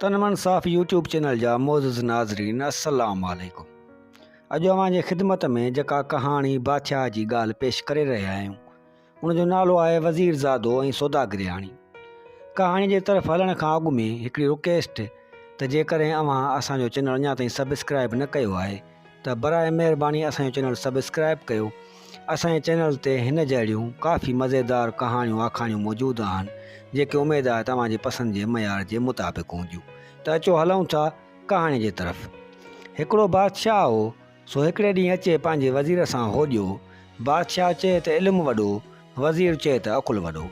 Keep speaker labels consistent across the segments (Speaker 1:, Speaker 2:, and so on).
Speaker 1: تن من صاف يوٽيوب چينل جا معزز ناظرين السلام عليڪم اڄ اوهان جي خدمت ۾ جيڪا ڪهاڻي بادشاهه جي ڳالهه پيش ڪري رهيا آهيون ان جو نالو آهي وزير زادو ۽ سوداگرياڻي ڪهاڻي جي طرف هلڻ کان اڳ ۾ هڪڙي رڪيسٽ ته جيڪڏهن اوهان اسان جو چينل اڃا تائين سبسڪرائب نه ڪيو آهي ته براء مهرباني اسان جو چينل سبسڪرائب ڪيو اسان جي چينل تي هن جهڙيون ڪافي مزيدار ڪهاڻيون آکاڻيون موجود آهن جيڪي اميد آهي توهان جي پسند جي معيار جي مطابق هونديون ته اچو هلون ٿا ڪهاڻي جي طرف هڪڙو بادشاهه هو سو هڪڙي ڏينهن اچي پنهنجي وزير سان هوڏيو. بادشاهه چئي ته علم وڏو، وزير چئي ته عقل وڏو.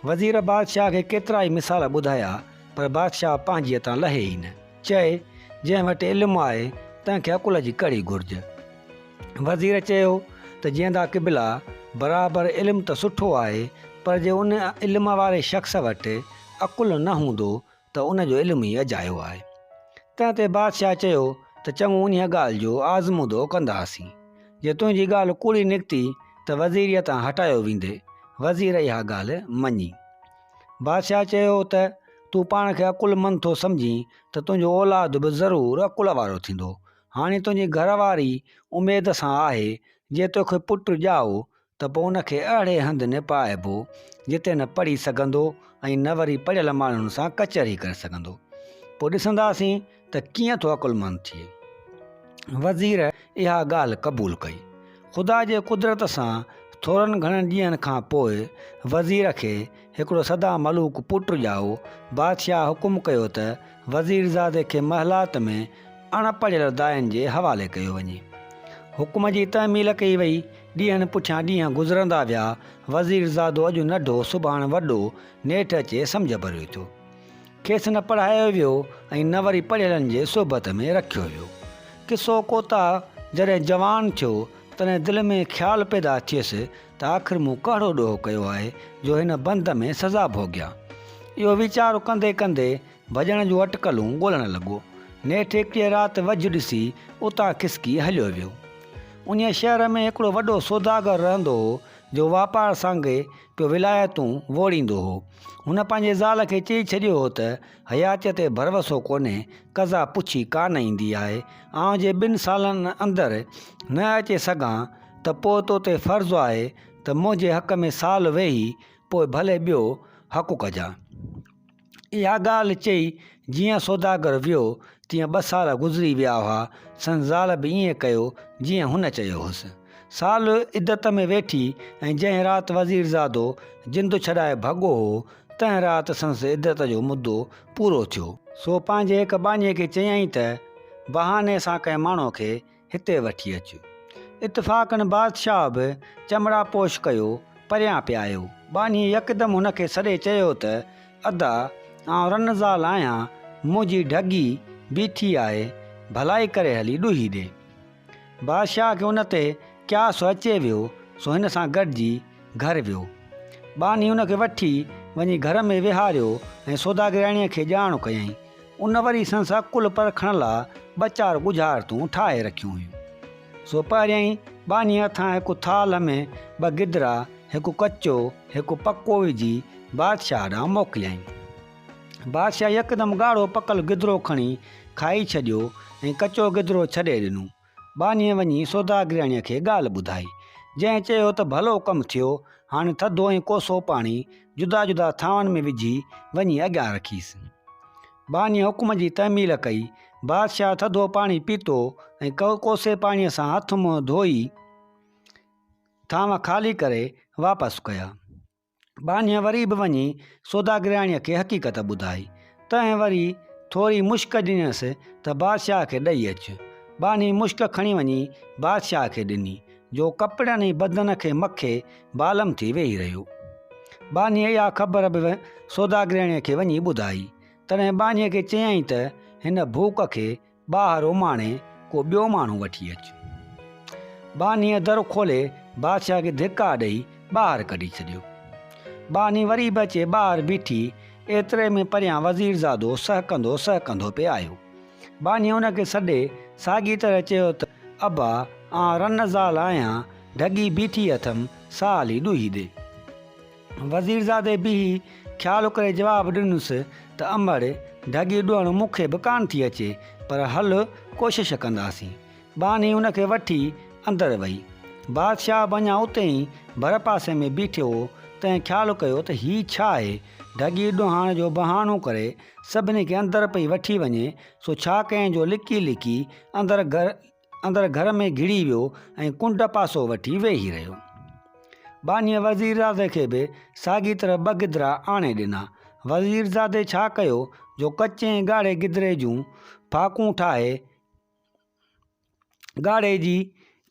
Speaker 1: وزير بادشاهه کي ڪيترائي مثال ٻڌايا، پر بادشاهه پنهنجيء تان لهي ئي نه. چئي، جنهن وٽ علم آهي، تنهن کي عقل جي ڪهڙي گهرج؟ وزير چيو ته جيئندا قبلا، برابر علم ته سٺو آهي، پر جي ان علم واري شخص وٽ عقل نه هوندو ته ان جو علم ئي اجايو آهي. تنهن تي بادشاهه چيو ته چڱو انهيء ڳالهه جو آزمودو ڪنداسين. جي تنهنجي ڳالهه ڪوڙي نڪتي ته وزيريء تان هٽايو ويندي. وزير اها ڳالهه مڃي. بادشاهه چيو ته تون پاڻ کي عقلمند ٿو سمجهين ته تنهنجو اولاد به ضرور عقل وارو ٿيندو. هاڻي تنهنجي گهر واري اميد سان آهي، جي توکي پٽ ڄائو ته پوء ان کي اهڙي هنڌ نپائبو، جتي نه پڙهي سگهندو ۽ نه وري پڙهيل ماڻهن سان ڪچهري ڪري سگهندو. پوء ڏسنداسين ته ڪيئن ٿو عقلمند ٿئي. وزير اها ڳالهه قبول ڪئي. خدا جي قدرت سان ٿورن گهڻن ڏينهن کان پوء وزير کي هڪڙو سدا ملوڪ پٽ ڄائو. بادشاهه حڪم ڪيو ته وزيرزادي کي محلات ۾ اڻ پڙهيل داين جي حوالي ڪيو وڃي. حڪم جي تعميل ڪئي وئي. ڏينهن پٺيان ڏينهن گذرندا ويا. وزيرزادو اڄ ننڍو سڀاڻ وڏو، نيٺ اچي سمجهه ڀريو ٿيو. کيس نه پڙهايو ويو ۽ نه وري پڙهيلن جي صحبت ۾ رکيو ويو. قصو ڪوتاهه جڏهن جوان ٿيو، تڏهن دل ۾ خيال پيدا ٿيس ته آخر مون ڪهڙو ڏوهه ڪيو آهي جو هن بند ۾ سزا ڀوڳيان. اهو ويچار ڪندي ڪندي ڀڄڻ جون اٽڪلون ڳولڻ لڳو. نيٺ هڪڙيء رات وجهه ڏسي اتان کسڪي هليو ويو. انهيء شهر ۾ هڪڙو وڏو سوداگر رهندو هو، جو واپار سانگي پيو ولايتون ووڙيندو هو. هن پنهنجي زال کي چئي ڇڏيو هو ته، حياتيء تي ڀروسو ڪونهي، قضا پڇي ڪانه ايندي آهي. آئون جي ٻن سالن اندر نه اچي سگهان ته پوء تو تي فرض آهي ته منهنجي حق ۾ سال ويهي پوء ڀلي ٻيو حق ڪجان. اها ڳالهه چئي جيئن سوداگر ويو، تيئن ٻه سال گذري ويا هئا. سندس زال به ائين ڪيو، جيئن هن چيو هوس. سال عدت ۾ ويٺي ۽ جنهن رات وزيرزادو جند ڇڏائي ڀڳو هو، تنهن رات سندس عدت جو مدو پورو ٿيو. سو پنهنجي هڪ ٻانهي کي چيائين ته، بهاني سان ڪنهن ماڻهوء کي هتي وٺي اچ. اتفاقاً بادشاهه به چمڙا پوش ڪيو پريان پئي آيو. ٻانهيء يڪدم هن کي سڏي چيو ته، ادا، آئون رن زال آهيان، منهنجي ڍڳي بيٺي آهي، ڀلائي ڪري هلي ڏوهي ڏي. بادشاهه کي ان تي قياس اچي ويو، سو هن سان گڏجي گهر ويو. ٻانهي ان کي وٺي وڃي گهر ۾ ويهاريو ۽ سوداگرياڻيء کي ڄاڻ ڪيائين. ان وري سندس عقل پرکڻ لاء ٻه چار ڳجهارتون ٺاهي رکيون هيون. سو پهريائين ٻانهيء هٿان هڪ ٿالهه ۾ ٻه گدرا، هڪ ڪچو، هڪ پڪو وجهي بادشاهه ڏانهن موڪليائين. بادشاهه يڪدم ڳاڙهو پڪل گدرو کڻي کائي ڇڏيو ۽ ڪچو گدرو ڇڏي ڏنو. ٻانهيء وڃي سوداگرياڻيء کي ڳالهه ٻڌائي، جنهن چيو ته ڀلو ڪم ٿيو، هاڻي ٿڌو ۽ ڪوسو پاڻي جدا جدا ٿانون ۾ وجهي وڃي اڳيان رکيس. ٻانهيء حڪم جي تعميل ڪئي. بادشاهه ٿڌو پاڻي پيتو ۽ ڪوسي پاڻيء سان هٿ منهن ڌوئي ٿانو خالي ڪري واپس ڪيا. ٻانهيء وري به وڃي سوداگرياڻيء کي حقيقت ٻڌائي. تنهن وري ٿوري مشڪ ڏنيس ته بادشاهه کي ڏئي اچ. ٻانهي مشڪ کڻي وڃي بادشاهه کي ڏني، جو ڪپڙن ۽ بدن کي مکي بالم ٿي ويهي رهيو. ٻانهيء اها خبر به سوداگرياڻيء کي وڃي ٻڌائي. تڏهن ٻانهيء کي چيائين ته هن ڀوڪ کي ٻاهر اماڻي ڪو ٻيو ماڻهو وٺي اچ. ٻانهيء در کولي بادشاهه کي ڌڪا ڏئي ٻاهر ڪڍي ڇڏيو. ٻانهي وري به اچي ٻاهر بيٺي، ايتري ۾ پريان وزيرزادو سهڪندو سهڪندو پئي آيو. ٻانهيء ان کي سڏي ساڳي طرح چيو ته، ابا، آن رن زال آهيان، ڍڳي بيٺي اٿم، سا هلي ڏوهي ڏي. وزيرزادي بيهي خيال ڪري جواب ڏنس ته امڙ، ڍڳي ڏهڻ مون کي به ڪانه ٿي اچي، پر هل ڪوشش ڪنداسين. ٻانهي ان کي وٺي اندر وئي. بادشاهه به اڃا اتي ئي ڀر پاسي ۾ بيٺو هو، تنهن خيال ڪيو ته هي ڇا آهي؟ ڍڳي ڏهاڻ جو بهانو ڪري سڀني کي اندر پئي وٺي وڃي، سو ڇا ڪيائين جو لڪي لڪي اندر اندر گهر ۾ گهڙي ويو ۽ ڪنڊ پاسو وٺي ويهي رهيو. ٻانهيء وزيرزادي کي به ساڳي طرح ٻه گدرا آڻي ڏنا. وزيرزادي ڇا ڪيو جو ڪچي ۽ ڳاڙهي گدري جون ڦاڪون ٺاهي ڳاڙهي جي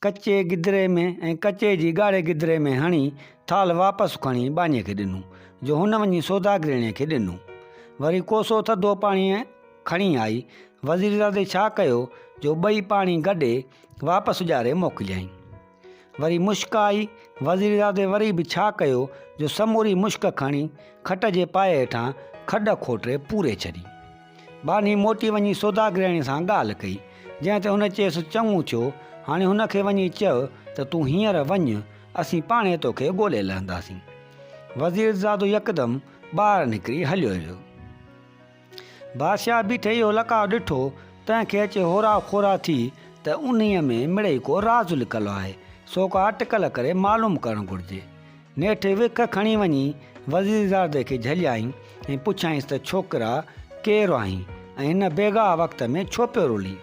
Speaker 1: ڪچي گدري ۾ ۽ ڪچي جي ڳاڙهي گدري ۾ هڻي ٿالهه واپس کڻي ٻانهيء کي ڏنو، جو هن وڃي سوداگريڻيء کي ڏنو. وري ڪوسو ٿڌو پاڻي کڻي آئي. وزيرزادي ڇا ڪيو جو ٻئي پاڻي گڏي واپس ڏياري موڪليائين. وري مشڪ آئي. وزيرزادي وري به ڇا ڪيو جو سموري مشڪ کڻي کٽ جي پائي هيٺان کڏ کوٽي پوري ڇڏي. ٻانهي موٽي وڃي سوداگرياڻيء سان ڳالهه ڪئي، جنهن تي هن چيس، چڱو ٿيو، هاڻي هن کي وڃي چئه ته تون هينئر وڃ، اسين پاڻهي توکي ڳولي لهنداسين. وزيرزادو يڪدم ٻاهر نڪري هليو ويو. بادشاهه بيٺي اهو لقاء ڏٺو، تنهن کي اچي هورا کورا ٿي ته انهيء ۾ مڙئي ڪو راز لڪل آهي، سو ڪا اٽڪل ڪري معلوم ڪرڻ گهرجي. نيٺ وک کڻي وڃي وزيرزادي کي جهليائين ۽ پڇيائينس ته ڇوڪرا ڪير آهين ۽ هن بيگاهه وقت ۾ ڇو پيو رلين؟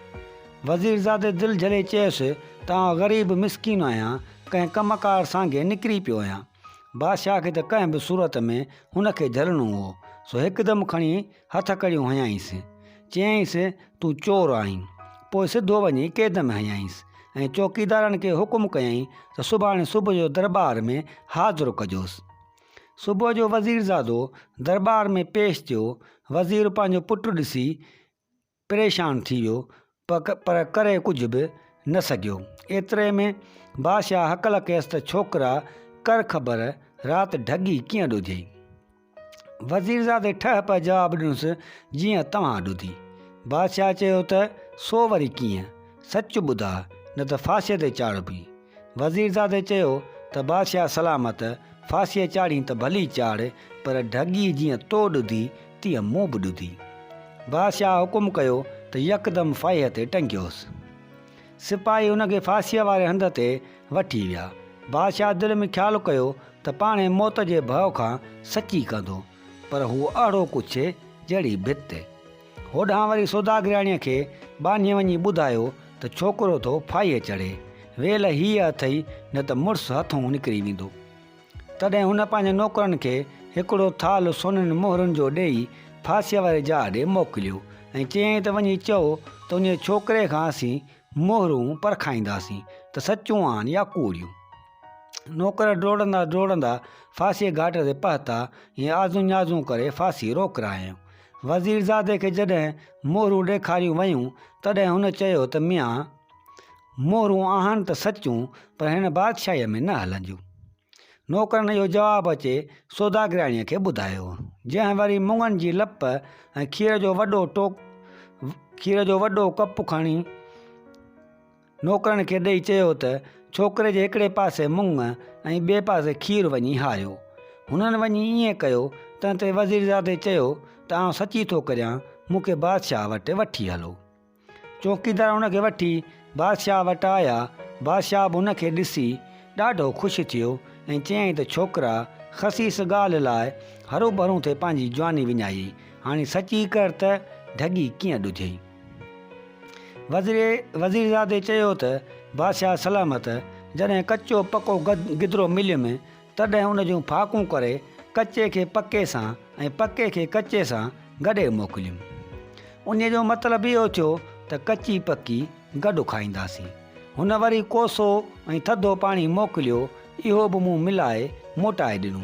Speaker 1: وزيرزادي دل جهلي چيس ته آئون غريب مسڪين آهيان، ڪنهن ڪم ڪار سانگي نڪري پيو آهيان. بادشاهه کي ته ڪنهن به صورت ۾ هن کي جهلڻو هو، سو هڪدم کڻي هٿڪڙيون هنيائينس. چيائينس، تون چور آهين. پوء سڌو وڃي قيد ۾ هنيائينس ۽ چوڪيدارن کي حڪم ڪيائين ته سڀاڻي صبح جو درٻار ۾ حاضر ڪجوس. صبح جو وزيرزادو درٻار ۾ پيش ٿيو. وزير پنهنجو پٽ ڏسي پريشان ٿي ويو پر ڪري ڪجهه به نه سگهيو. ايتري ۾ بادشاهه هڪل ڪيس ته ڇوڪرا ڪر خبر رات ڍڳي ڪيئن ڏڌيئي؟ وزيرزادي ٺهه پهه جواب ڏنس جيئن توهان ڏڌي. بادشاهه چيو ته سو وري ڪيئن؟ سچ ٻڌاء نه ته ڦاسيء تي چاڙهبي. وزيرزادي چيو ته بادشاهه سلامت، ڦاسيء چاڙهين ته ڀلي چاڙهه، پر ڍڳي جيئن تو ڏڌي، تيئن مون به ڏڌي. بادشاهه حڪم ڪيو ته يڪدم ڦاهيء تي ٽنگيوس. سپاهي هن کي ڦاسيء واري هنڌ تي وٺي ويا. بادشاهه دل ۾ خيال ڪيو ته پاڻهي موت جي ڀؤ کان سچي ڪندو، پر هو اهڙو ڪڇي جهڙي ڀت. هوڏانهن وري سوداگرياڻيء کي ٻانهيء وڃي ٻڌايو ته ڇوڪرو ٿو ڦاهيء چڙهي، ويل هيء اٿئي نه ته مڙس هٿئون نڪري ويندو. تڏهن هن پنهنجي نوڪرن کي هڪڙو ٿالهه سونين مهرن جو ڏيئي ڦاسيء واري جاء ڏي موڪليو ۽ چيائين ته وڃي چئو ته انهيء ڇوڪري کان اسين مهرون پرکائينداسين ته سچون آهن يا ڪوڙيون. نوڪر ڊوڙندا ڊوڙندا ڦاسيء گهاٽ تي پهتا ۽ آزون نيازون ڪري ڦاسي روڪرايائون. وزيرزادي کي جڏهن مهرون ڏيکاريون ويون، تڏهن هن چيو ته ميان! مهرون آهن ته سچون، پر هن بادشاهيء ۾ نه هلنديون. نوڪرن اهو جواب اچي سوداگرياڻيء کي ٻڌايو، جنهن وري مڱن جي لپ ۽ کير جو وڏو ٽوڪ کير جو وڏو ڪپ کڻي نوڪرن کي ڏئي چيو ته ڇوڪري جي هڪڙي پاسي مڱ ۽ ٻئي پاسي کير وڃي هاريو. هنن وڃي ائين ڪيو، تنهن تي وزيرزادي چيو ته آئون سچي ٿو ڪريان، مون کي بادشاهه وٽ وٺي هلو. چوڪيدار هن کي وٺي بادشاهه وٽ آيا. بادشاهه به هن کي ڏسي ڏاڍو خوش ٿيو ۽ چيائين ته ڇوڪرا، خسيس ڳالهه لاء هروڀرون ٿي پنهنجي جواني وڃايئي، هاڻي سچي ڪر ته ڍڳي ڪيئن ڏجئي؟ وزيرزادي چيو ته، بادشاهه سلامت، جڏهن ڪچو پڪو گدرو مليم، تڏهن ان جون ڦاڪون ڪري ڪچي کي پڪي سان ۽ پڪي کي ڪچي سان گڏي موڪليم. انهيء جو مطلب اهو ٿيو ته ڪچي پڪي گڏ کائينداسين. هن وري ڪوسو ۽ ٿڌو پاڻي موڪليو، اهو به مون ملائي موٽائي ڏنو.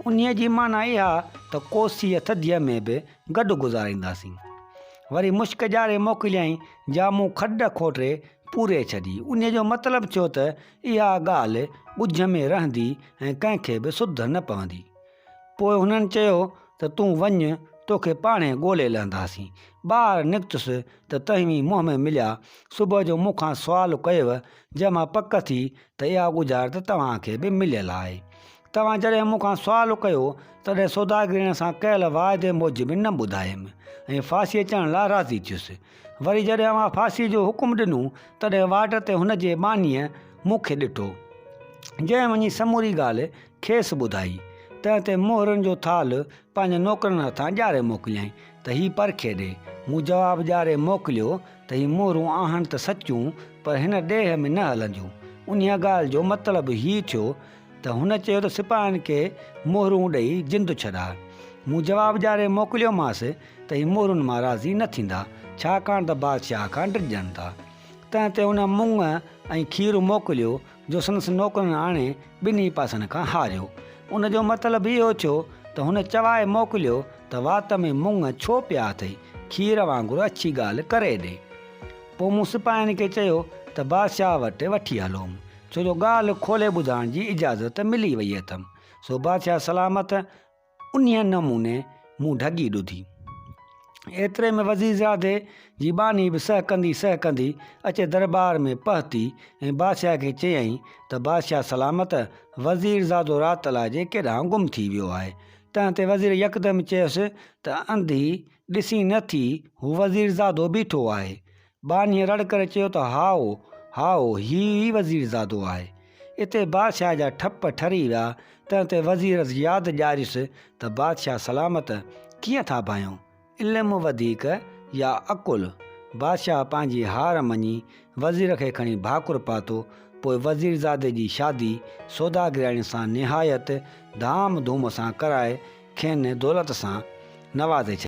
Speaker 1: انهيء جي معنيٰ اها ته ڪوسيء ٿڌيء ۾ به گڏ گذارينداسين. وري مشڪ ڄاري موڪليائين، جا مون کڏ کوٽي پوري ڇڏي. انهيء جو مطلب ٿيو ته اها ڳالهه ڳجهه ۾ رهندي ۽ ڪنهن کي به سڌ نه پوندي. پوء هنن چيو ته تون وڃ، توکي پاڻهي ڳولي لهنداسين. ٻاهر نڪتس ته توهين منهن ۾ مليا. صبح جو مون کان سوال ڪيو، جنهن مان پڪ ٿي ته اها ڳجهارت توهان کي به مليل آهي. توهان جڏهن مون کان سوال ڪيو، تڏهن سوداگريڻ سان ڪيل واعدي موجب نه ٻڌايم ۽ ڦاسيء چڙهڻ لاء راضي ٿيس. وري جڏهن اوهان ڦاسيء جو حڪم ڏنو، تڏهن واٽ تي هن جي ٻانهيء مون کي ڏٺو، جنهن وڃي سموري ڳالهه کيس ٻڌائي. تنهن تي مهرن جو ٿالهه پنهنجي نوڪرن هٿان ڏياري موڪليائين ته هي پرکي ڏي. مون جواب ڏياري موڪليو ته هي مهرون آهن ته سچيون، پر هن ڏيهه ۾ نه هلنديون. انهيء ڳالهه جو مطلب هي ٿيو ته هن چيو ته سپاهين کي مهرون ڏئي جند ڇڏاء. مون جواب ڏياري موڪليومانس ته هي مهرن مان راضي نه ٿيندا، ڇاڪاڻ ته بادشاهه کان ڊڄن ٿا. تنهن تي هن مڱ ۽ کير موڪليو، جو سندس نوڪرن آڻي ٻنهي پاسن کان هاريو. ان جو مطلب اهو ٿيو ته هن چوائي موڪليو ته وات ۾ مڱ ڇو پيا اٿئي، کير وانگر اڇي ڳالهه ڪري ڏي. پوء مون سپاهين کي چيو ته بادشاهه وٽ وٺي هلوم، ڇو جو ڳالهه کولي ٻڌائڻ جي اجازت ملي وئي اٿم. سو بادشاهه سلامت انهيء نموني مون ڍڳي ڏڌي. ايتري ۾ وزيرزادي جي ٻانهي به سهڪندي سهڪندي اچي درٻار ۾ پهتي ۽ بادشاهه کي چيائين ته بادشاهه سلامت، وزيرزادو رات الائجي ڪيڏانهن گم ٿي ويو آهي. تنهن تي وزير يڪدم چيس ته انڌي ڏسين نه ٿي، هو وزيرزادو بيٺو آهي. ٻانهيء رڙ ڪري چيو ته هائو، هائو، هي ئي وزيرزادو آهي. اتي بادشاهه جا ٺپ ٺري ويا، تنهن تي وزير ياد ڏياريس ته بادشاهه سلامت، ڪيئن ٿا ڀانيو، علم وڌيڪ يا عقل؟ بادشاهه پنهنجي هار مڃي، وزير کي کڻي ڀاڪر پاتو، پوء وزيرزادي جي شادي سوداگرياڻي سان نهايت ڌام ڌوم سان ڪرائي کين دولت سان نوازي ڇڏيو.